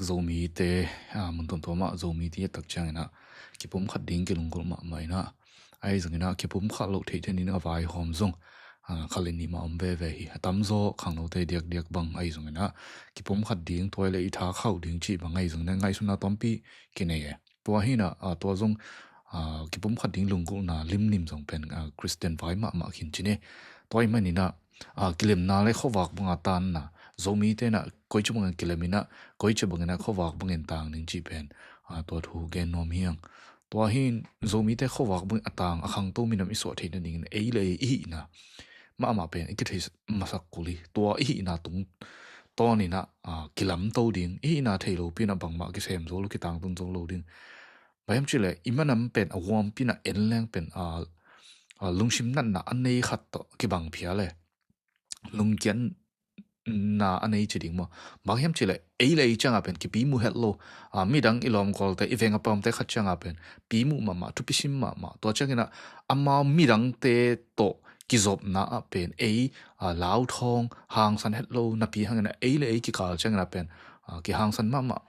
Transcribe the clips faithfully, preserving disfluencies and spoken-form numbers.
Zomite, a, mun tuamtuam ah Zomite i et tak ciangin ah kipumkhat ding kilunggulh mahmah in ah, ahi zongin ah kipumkhat loh theih theih in a vaihawm zong, a, kha le nih mah om veve hi. A tamzaw khangnote diakdiak bang ahi zongin ah kipumkhat ding, tua i le i tha khauh ding cih bang ahi zongin ah ngaihsutna tampi kinei e. Tua hi in ah, a, tua zong, a, kipumkhat ding lunggulhna limlim zong pen, a, Khristian vai mahmah khin ci ni. Tua ahih manin ah, a, kilemna le khuavak banga tanna, Zomite in ah koici bangin kilem in ah, koici bangin ah khuavak bangin tang ding cih pen, a, tua thu gen nuam hi ing. Tua hi in Zomite khuavak bangin a tang, a khangto minam i suah theih nadingin ei le ei i hihna mahmah pen i kithei masak kul hi. Tua i hihna tungtawn in ah, a, kilamto ding, i hihna thei lopi in ah bangmah kisem zo lo, kitangtun zo lo ding. Bang hiam cih leh i minam pen a huampi in ah en leng pen, a, a, lungsim natna a nei khat tawh kibang phial e. Lungkiatna a nei ci ding maw? Bang hiam cih leh ei le ei ciangah pen kipi muh het lo. A, midang i lawmgualte, i veng a pawmte khat ciangah pen pi muh mahmah, thupi sim mahmah. Tua ciangin ah amau midangte tawh kizopna ah pen ei, a, lauthawng hangsan het lo napi hangin ah ei le ei kikal ciangin ah pen, a, kihangsan mahmah,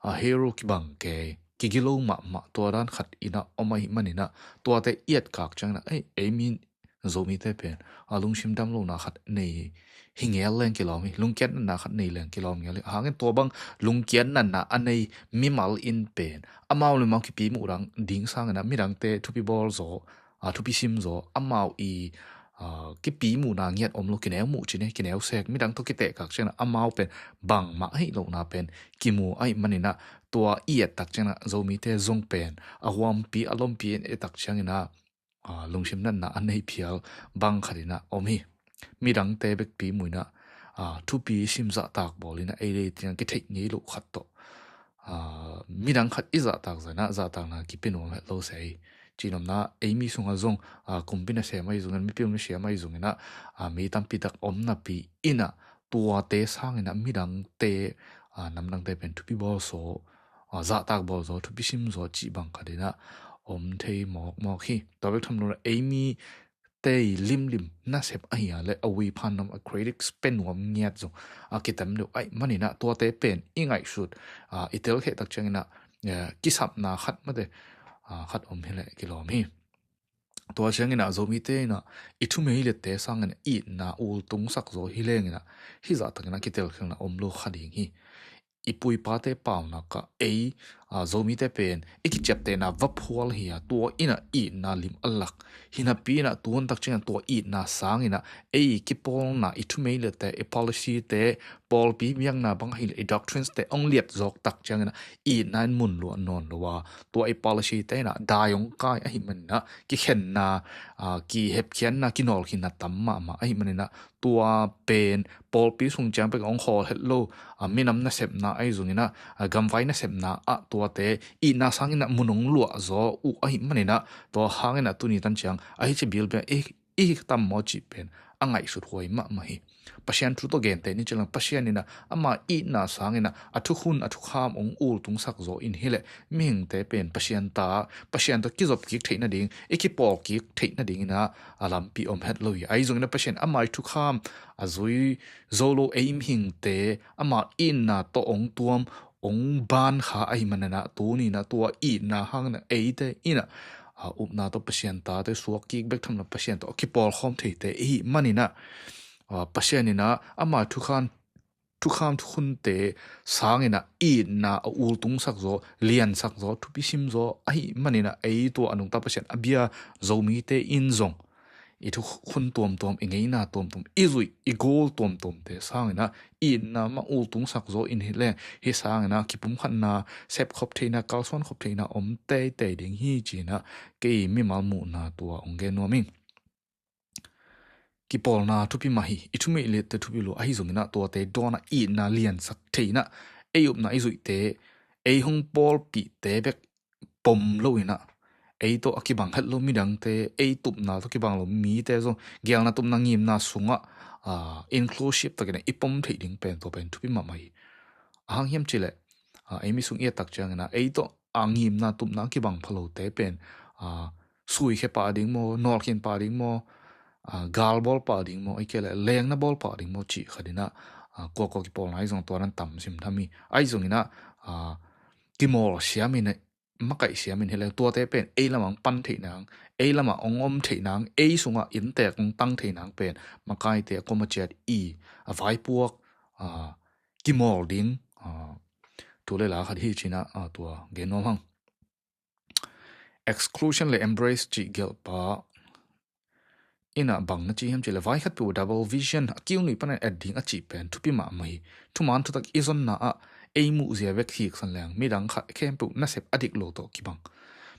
a, hero kibang kei, kigilo mahmah, tua dan khat in ah om ahih manin ah tuate i etkak ciangin ah, ei, ei mi Zomite pen, a, lungsim damlohna khat nei hi ngel leng kilawm hi, lungkiatna khat nei leng kilawm ngel hi. A hangin tua bang lungkiatna a nei mimal in pen amau le amau kipi muh ding sangin ah midangte thupi bawl zaw, a, thupi sim zaw, amau i, a, kipi muhna ngiat om lo, kineu muh ci ni, kineu sek, midang tawh kitehkak ciangin ah amau pen bangmah ahih lohna pen kimu ahih manin ah tua i et tak ciangin ah Zomite zong pen a huampi, a lawmpi in et tak ciangin ah, a, lungsim natna a nei phial bang khat in ah om hi. Midangte bek pi muh in ah, a, thupi sim, zahtak bawl in ah ei le ei tungah kitheih ngei loh khat tawh, a, midang khat i zahtak zah in ah zahtakna kipia nuam het lo se hi. Cihnopna, ei mi sungah zong, a, kumpi nasem ahi zongin, mipi nasem ahi zongin ah, a, mi tampi tak om napi in ah tuate sangin ah midangte, a, namdangte pen thupi bawl zaw, a, zahtak bawl zaw, thupi sim zaw cih bang khat in ah om thei mawkmawk hi. Tua bek tham lo in ah ei mite i limlim nasep ahi a leh a ui phan nuam, a critics pia nuam ngiat zong a kitam deuh ahih manin ah tuate pen i ngaihsut, a, i telkhia tak ciangin ah, eh, kisapna khat mate, a, khat om hi leh kilawm hi. Tua ciangin ah Zomite in ah i thumeiliatte sangin ah itna ultungsak zaw hi leng in ah hih zahtakin ah kitelkhialhna om lo kha ding hi. I pu i pate paunak ah ei, a, Zomite pen i kiciaptehna vaphual hi a, tua in ah itna lim a lak hi napi in ah tu hun tak ciangin ah tua itna sangin ah ei kipawlna, i thumeiliatte, i policyte, pawlpi biakna bang ahi leh i doctrineste hong liat zawk tak ciangin ah itna in mun luah nawn lo a, tua i policyte in ah dai hong kai ahih manin ah kikhenna, a, kihepkhiatna, kinawlkhinna tam mahmah ahih manin ah tua pen pawlpi sung ciang bek hong khawl het lo, a, minam nasepna ahi zongin ah, a, gamvai nasepna ah tuate itna sangin ah mun hong luah zaw uh ahih manin ah tua hangin ah tuni tan ciang a hici bilbel i, i hi tam maw cih pen a ngaihsut huai mahmah hi. Pasian thu tawh genteh ni ci leng, Pasian in ah ama itna sangin ah a thukhun, a thukham hong ultungsak zaw in hi leh mihingte pen Pasian ta, Pasian tawh kizop kik theih nading, i kipawl kik theih nadingin ah a lampi om het lo hi. Ahi zongin ah Pasian ama i thukham a zui zo lo ei mihingte ama itna tawh hong tuam, hong ban kha ahih manin ah tuni in ah tua itna hangin ah eite in ah, a, upna tawh Pasian tate suak kik bek tham lo in ah Pasian tawh a kipawl khawm theite i hih manin ah, a, Pasian in ah ama thukham, thukham thukhunte sangin ah itna a ultungsak zaw, liansak zaw, thupi sim zaw ahih manin ah ei tua a nungta Pasian a bia Zomite in zong i thukhun tuamtuam, i ngeina tuamtuam, i zuih, i goal tuamtuamte sangin ah itna mah ultungsak zaw in hi leng hih sangin ah kipumkhatna, sepkhop theihna, kalsuan khop theihna om teitei ding hi ci-in ah kei mimal muhna tua hong gen nuam ing. Kipawlna thupi mah hi, i thumeiliatte thupi lua, ahi zongin ah tuate dawn ah itna liansak theihna, ei upna i zuihte, ei hong pawlpihte bek pom lo in ah, ei tawh a kibang het lo midangte, ei tupna tawh kibang lo mite zong, geelna, tupna, ngimna sungah, a, inclusive takin ah i pom theih ding pen tua pen thupi mahmah hi. A hang hiam cih leh, a, ei mi sung i et tak ciangin ah ei tawh a ngimna, tupna a kibang pha lote pen, a, suikhia pah ding maw, nawlkhin pah ding maw, a, gal bawl pah ding maw, ahih kei leh lengna bawl pah ding maw cih khat in ah, a, kuakua kipawlna ahi zong tua nan tam sim tham hi. Ahi zongin ah, a, kimawl siamin, makaih siamin hi leng tuate pen ei lamah hong pan theih nang, ei lamah hong om theih nang, ei sungah inntek hong tang theih nang pen makaite a kuama ciat i, a, vaipuak, a, kimawl ding, a, thu le la khat hi ci-in ah, a, tua gen nuam hang. Exclusion le embrace cih gelhpa in ah bang na ci hiam cih leh vai khat peuh double vision, a kiu nui panin et ding a cih pen thupi mahmah hi. Thuman thutak i zonna ah ei muhzia bek hiksan leng midang khat khempeuh nasep a dik lo tawh kibang.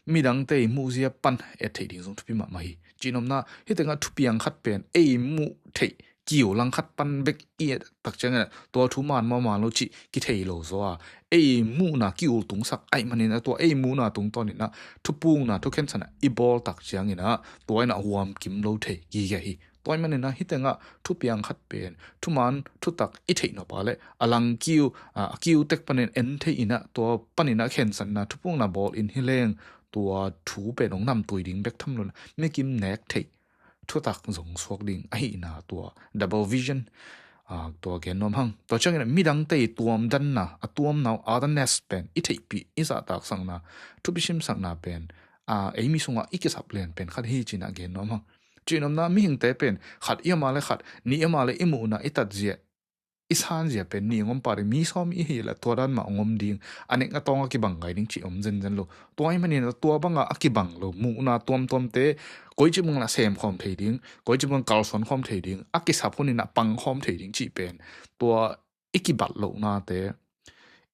Midangte i muhzia pan et theih ding zong thupi mahmah hi. Cihnopna, hih tengah thupiang khat pen ei muh theih kiu langkhat pan bek i et tak ciangin ah tua thu man maw man lo cih kithei lo zaw a, ei muhna ki-ul tungsak ahih manin ah tua ei muhna tungtawnin ah thupukna, thukhensanna i bawl tak ciangin ah tua in ah huam kim lo thei gige hi. Tua ahih manin ah hih tengah thupiang khat pen thuman thutak i theih nop a leh a lang kiu, a, a kiu tek panin en thei in ah tua panin ah khensanna thupukna bawl in hi leng tua thu pen hong namtui ding bek tham lo in ah mikim nek theih thutak zong suak ding ahihna tua double vision, a, tua gen nuam hang. Tua ciangin midangte i tuamdanna, a tuamna uh otherness pen i theihpih, i zahtaksakna, thupi simsakna pen, a, ei mi sungah i kisap lian pen khat hi ci-in ah gen nuam hang. Cihnopna, mihingte pen khat i om a leh khat, nih i om a leh i muhna, i tatzia, i sanzia pen nih hong om pah ding, mi sawm i hih leh tua dan mah hong om ding, a nek a tawng a kibang ngai ding cih om zenzen lo. Tua ahih manin tua bangah a kibang lo muhna tuamtuamte koici bangin ah sem khawm thei ding, koici bangin kalsuan khawm thei ding, a kisap hunin ah pang khawm thei ding cih pen tua i kibat lohnate,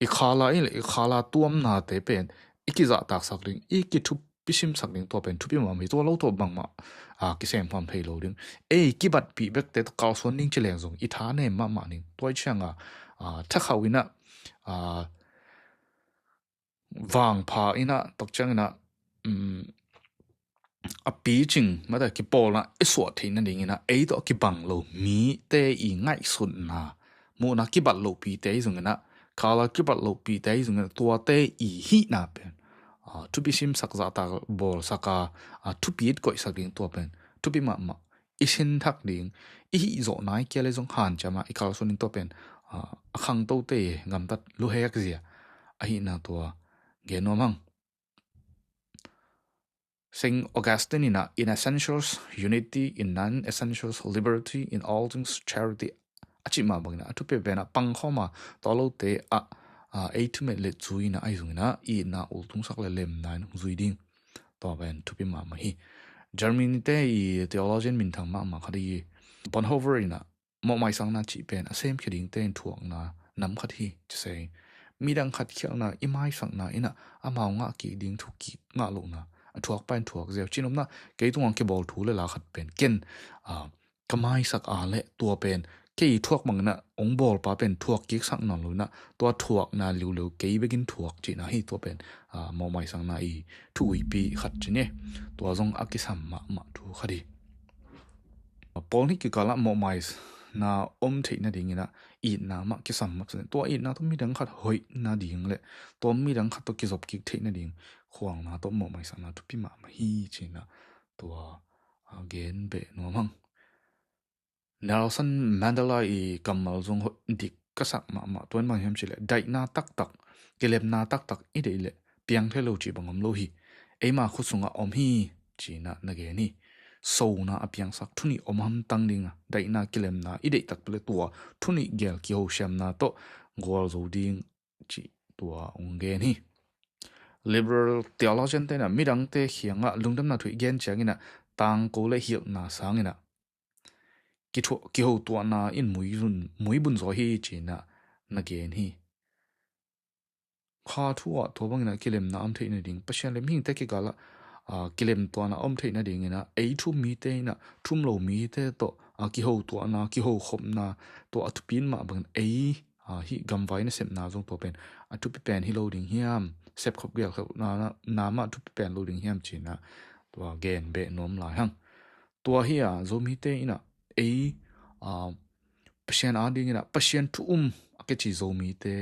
i khala i leh i khala tuamnate pen i kizahtaksak ding, i kithup pisimsak ding tua pen thupi mahmah hi. Tua lo tawh bangmah, a, kisem khawm thei lo ding. Ei kibatpih bekte tawh kalsuan ding ci leng zong i tha nem mahmah ding. Tua ahih ciangin, a, thakhauh in ah, a, vangpha in ah, tak ciangin ah, um, a picing mate kipawlna i suah theih nadingin ah ei tawh a kibang lo mite i ngaihsutna, muhna kibat lohpihte ahi zongin ah, khala kibat lohpihte ahi zongin ah tuate i hihna pen, a, thupi simsak, zahtak bawlsak a, a, thupi it koihsak ding tua pen thupi mahmah. I sinthak ding, i hih zawh nai kei leh zong hanciam a i kalsuan ding tua pen, a, a khangtote gamtat luhek zia ahihna tua gen nuam hang. Saint Augustine in ah, "In essentials, unity, in non-essentials, liberty, in all things, charity," a cih mah bangin ah, a thupi pen ah pang khawm a, tua lote ah, a, ei thumet leh zui in ah ahi zongin ah, itna ultungsak leh lemna in hong zui ding. Tua pen thupi mahmah hi. Germany-te i theologian minthang mahmah khat ahi Bonhoeffer in ah, mawhmaisakna cih pen a semkhia dingte in thuakna nam khat hi ci se. Midang khat khialhna i maisakna in ah amau ngah kik ding thukik ngah lohna, a thuakpa in thuak ziau. Cihnopna, kei tungah kibawl thu le la khat pen ken, a, ka maisak a leh tua pen kei thuak bangin ah hong bawlpa pen thuak kiksak nawn lo in ah tua thuakna liuliu kei bekin thuak cihna hi. Tua pen, a, mawhmaisakna i thu uipi khat ci ni. Tua zong a kisam mahmah thu khat hi. Pawl nih kikalah mawhmaisakna om theih nadingin ah itna mah kisam mah ci ni. Tua itna tawh midang khat hoih nading leh tua midang khat tawh kizop kik theih nading khualna tawh mawhmaisakna thupi mahmah hi ci-in ah tua, a, gen beh nuam hang. Nelson Mandela i kammal zong hoih dik ka sak mahmah, tua in bang hiam cih leh, daihna taktak, kilemna taktak i deih leh piang thei lo cih bang om lo hi. Eima khut sungah om hi ci-in ah na gen hi. Sona a piangsak thu nih om hamtang ding a, daihna kilemna i deih takpi leh tua thu nih gel kihosiamna tawh gualzo ding cih tua hong gen hi. Liberal theologian-te in ah midangte kiangah lungdamna thu i gen ciangin ah tangko leh hilhna sangin ah kithuah, kihotuahna in muibun, muibun zaw hi ci-in ah na gen hi. Kha thu ah tua bangin ah kilemna om theih nading, Pasian leh mihingte kikalah, a, kilemtuahna om theih nadingin ah ei thu um mite in ah thu um lo mite tawh, a, kihotuahna, kihokhopna, tua a thupi in mah bangin ei, a, hih gamvai nasepna zong tua pen a thupi pen hi lo ding hiam, sepkhop gelkhopna, na, na mah thupi pen lo ding hiam ci-in ah tua gen beh nuam lai hang. Tua hi a, Zomite in ah ei, a, Pasian adingin ah Pasian thu um a kici Zomite,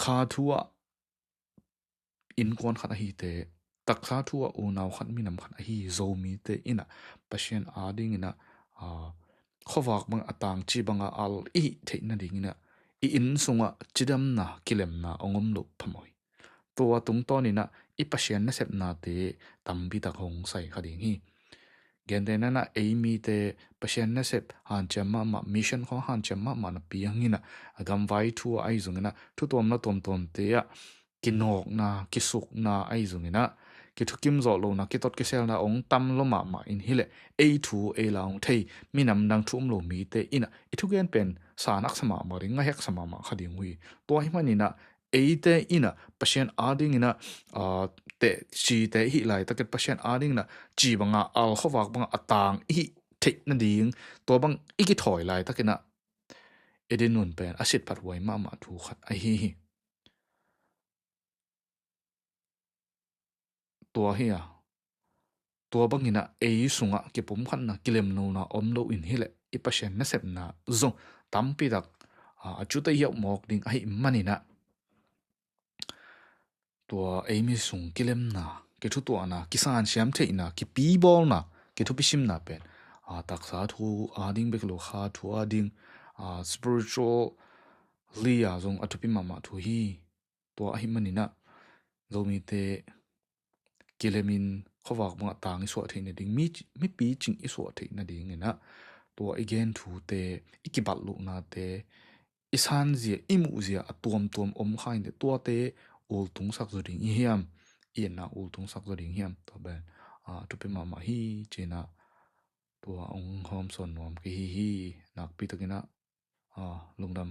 kha thu ah innkuan khat ahite, taksa thu ah unau khat, minam khat ahi Zomite in ah Pasian adingin ah, a, khuavak bang a tang ci banga al i hih theih nadingin ah i inn sungah cidamna kilemna hong om loh phamawh hi. Tua tungtawnin ah i Pasian nasepnate tampi tak hong sai kha ding hi. Gentehna-in ah ei mite Pasian nasep hanciam mahmah, mission khawng hanciam mahmah napi hangin ah a gamvai thu ah ahi zongin ah thu tuamna tuamtuamte ah kinawkna, kisukna ahi zongin ah kithukim zawh lohna, kitot kiselna hong tam lua mahmah in hileh ei thu ei la hong thei, minam dang thu um lo mite in ah i thugen pen san haksa mahmah ding, ngaiheksa mahmah kha ding uh hi. Tua ahih manin ah eite in ah Pasian adingin ah, ah, teci te i hih laitakin Pasian adingin ah ci banga al, khuavak banga a tang i hih theih nading, tua bang i kithawi laitakin ah i dinmun pen a sitphat huai mahmah thu khat ahi hi. Tua hi a, tua bangin ah ei sungah kipumkhatna, kilemlona om loin hileh i Pasian nasepna zong tampi tak, a, a cute hiauh mawk ding ahih manin ah tua ei mi sung kilemna, kithutuahna, kisansiam theihna, kipibawlna, kithupisimna pen, a, taksa thu ading bek lo, kha thu ading, a, spiritually a zong a thupi mahmah thu hi. Tua ahih manin ah Zomite kilemin khuavak banga tang i suah theih nading, mi, mipi cing i suah theih nadingin ah tua i gen thute, i kibat lohnate, i sanzia, i muhzia a tuamtuam om kha in teh, tuate ultungsak zaw ding i hiam? I etna ultungsak zaw ding hiam? Tua pen, a, thupi mahmah hi ci-in ah tua hong hawmsawn nuam ka hi hi. Nakpi takin ah, a, lungdam.